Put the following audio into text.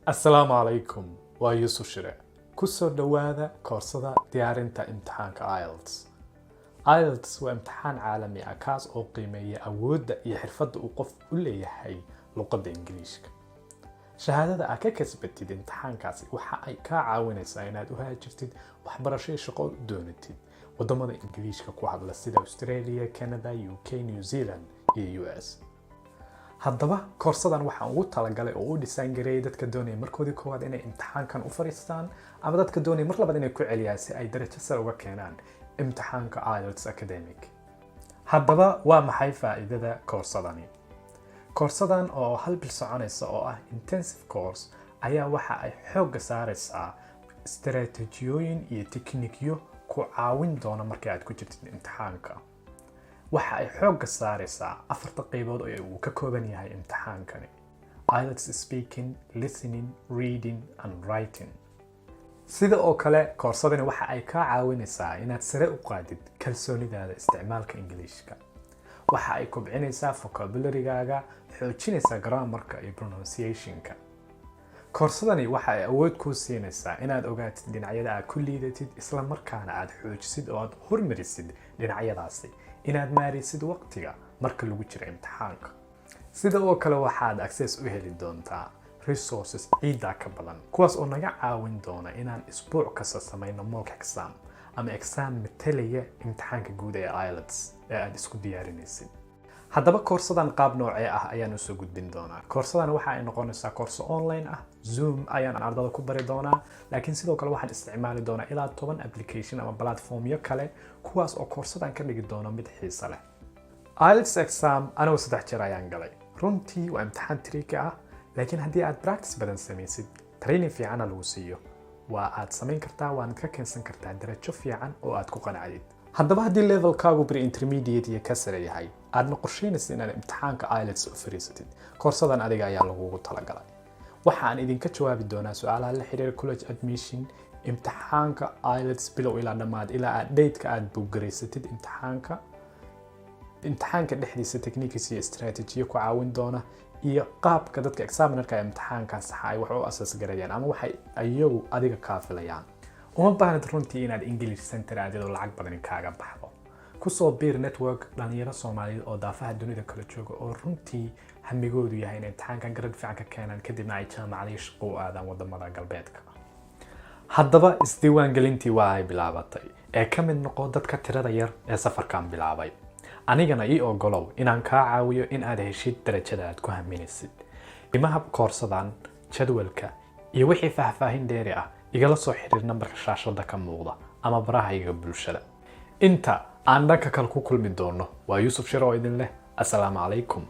Asalaamu calaykum, waa Yuusuf Shire. Ku soo dhowaada koorsada diyaarinta imtixaanka IELTS. IELTS waa imtixaan caalami ah, kaas oo qiimeeya awoodda iyo xirfadda uu qof u leeyahay luqadda Ingiliishka. Shahaadada aad ka kasbatid imtixaankaasi waxa ay kaa caawinaysaa inaad u haajirtid, waxbarasho iyo shaqo u doonatid wadamada Ingiliishka ku hadla, sida Australia, Canada, UK, New Zealand iyo US. Haddaba koorsadan waxaan ugu talagalay oo u design gareeyay dadka doonaya markoodii koowaad inay imtixaankan u fariistaan ama dadka doonaya mar labaad inay ku celiyaan, si ay darajo sare uga keenaan imtixaanka IELTS Academic. Haddaba waa maxay faa'iidada koorsadani? Koorsadan oo hal bil soconaysa oo ah intensive course ayaa waxa ay xoogga saaraysaa istaraatiijiyooyin iyo teknikyo ku caawin doona marka aad ku jirtid imtixaanka. Waxa ay xoogga saaraysaa afarta qaybood oo uu ka kooban yahay imtixaankani: IELTS speaking, listening, reading and writing. Sida oo kale, koorsadani waxa ay kaa caawinaysaa inaad sare u qaadid kalsoonidaada isticmaalka Ingiliishka. Waxa ay kobcinaysaa vocabulary-gaaga, xoojinaysaa grammarka iyo pronunciation-ka. Koorsadani waxa ay awood kuu siinaysaa inaad ogaatid dhinacyada aad ku liidatid, isla markaana aad xoojisid oo aad hormarisid dhinacyadaasi, inaad maaraysid waqtiga marka lagu jiro imtixaanka. Sida oo kale, waxaad access u heli doontaa resources ciiddaa ka badan, kuwaas oo naga caawin doona inaan isbuuc kasta samayno mock exam ama exam matalaya imtixaanka guud ee IELTS ee aad isku diyaarinaysid. Haddaba koorsadan qaab noocee ah ayaan usoo gudbin doonaa? Koorsadan waxa ay noqonaysaa koorso online ah. Zoom ayaan ardada ku bari doonaa, laakiin sidoo kale waxaan isticmaali doonaa ilaa 10 application ama platformyo kale, kuwaas oo koorsadan ka dhigi doona mid xiiso leh. IELTS exam anigu saddex jeer ayaan galay. Runtii waa imtixaan tricky ah, laakiin haddii aad practice badan samaysid, training fiicanna lagu siiyo, waa aad samayn kartaa, waanad ka keensan kartaa darajo fiican oo aad ku qanacdid. Haddaba haddii levelkaagu pre intermediate iyo ka sare yahay, aadna qorsheynaysa inaad imtixaanka IELTS u fariisatid, koorsadan adiga ayaa lagugu talagalay. Waxa aan idinka jawaabi doonaa su-aalaha la xiriira college admission, imtixaanka IELTS bilow ilaa dhammaad, ilaa aad dateka aad book garaysatid imtixaanka, imtixaanka dhexdiisa techniques iyo istaraatiijiyo ku caawin doona, iyo qaabka dadka examinerka ee imtixaanka saxa ay wax u assess garayaan ama waxay iyagu adiga kaa filayaan. Uma baahnid runtii inaad English center aadid oo lacag badani kaaga baxdo. Kusoo biir network dhalinyaro Soomaaliyeed oo daafaha dunida kala jooga, oo runtii hamigoodu yahay inay imtixaankan grade fiican ka keenaan, kadibna ay jaamacadii shaqo u aadaan wadamada galbeedka. Haddaba isdiiwaangelintii waa ay bilaabatay ee ka mid noqo dadka tirada yar ee safarkan bilaabay. Anigana ii ogolow inaan kaa caawiyo in aad heshid darajada aad ku haminaysid. Qiimaha koorsadan, jadwalka iyo wixii faahfaahin dheeri ah, igala soo xiriir nambarka shaashada ka muuqda ama barahayga bulshada. Inta aan dhanka kale ku kulmi doono, waa Yuusuf Shiro oo idin leh asalaamu calaykum.